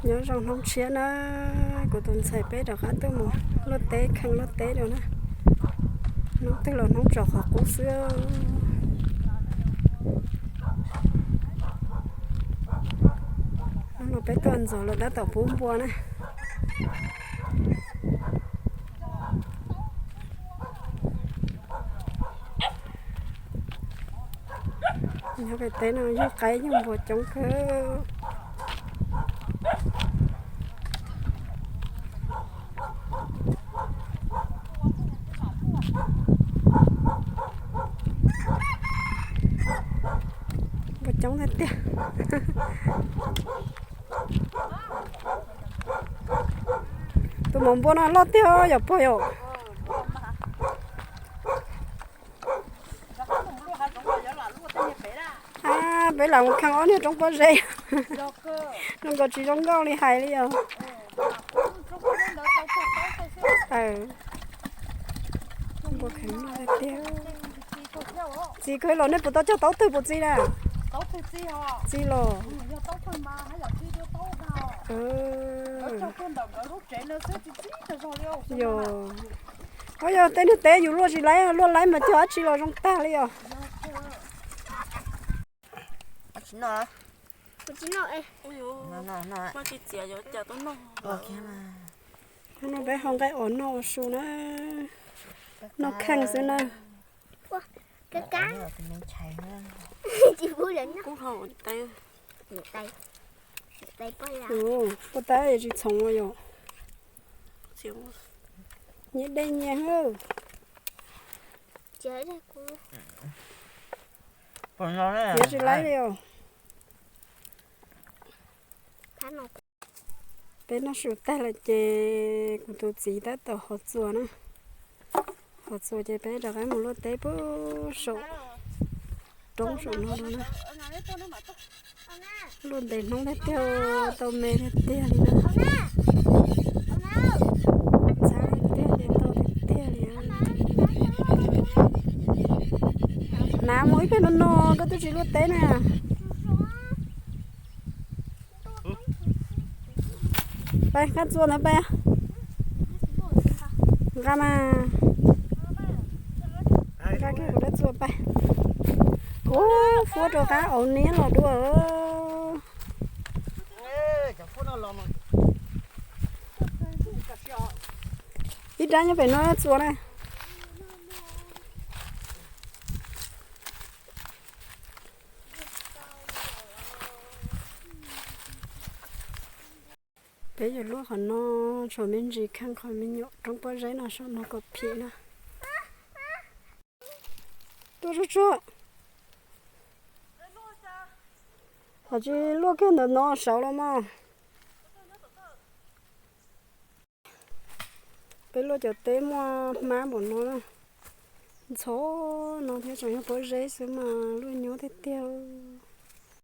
Nyob zoo hnub tshiab na, kuv tus ntxhais peb rov qab tuaj mus luaj teb, kheej luaj teb dua na. Hnub twg los hnub tsaus qhov qub xwb. Hnub no peb tuaj ntxov los tab tom pub npua na. Nyob pem teb no yug qaib yug npua coob kawg. Npua coob tiag tiag. Tus maum npua no loj tiag yom pog yom. A, peb lam mus kheej ob niag roob pob zeb. Zoo nkaus tsis zoo nkauj li hais li os. Npua kheev tiag. Txiv kawg los nej puas tau cog taub twg puas txi na? Txi los. Yog, o yog tej niag teb yus luaj tsis laib, luaj laib mas cog dab tsi los zoo tag li os. Hnub no peb hau nqaij os noj ua su na, noj kheej xwb na. Ua, puas tab tsis txhoov yom? Nyias dej nyias hwb. Nyias tsis laib li os. Peb noj su tag lawm ces kuv tus txiv tab tom hov txuas na. Hov txuas ces peb rov qab mus luaj teb puag saum roob saum no na. Luaj ntev hnub tiag tiag, tau me tiag tiag li na. Ntxhab tiag tiag, tau tiag tiag li. Hnav mus ib pliag no no koj twb tsis luaj teb na. Pab nqa txuas ntawd pab. Nqa mas. Nqa kiag kuv dab txuas pab. Ub, fuab rov qab auv niab los dua. Ib rab nyob pem no txuas na. Peb yuav luaj qhov no, tshuav me ntsis kheej qhov me nyuam roob pob zeb no saum no kom phim na. Tuaj tsuag tsuag. Hos tsis luaj kiag ntawm no saud los mas. Peb luaj cov teb muaj hmab npaum no na. Ntxhov no thiab tseem yog pob zeb xwb mas luaj nyuab tiag tiag.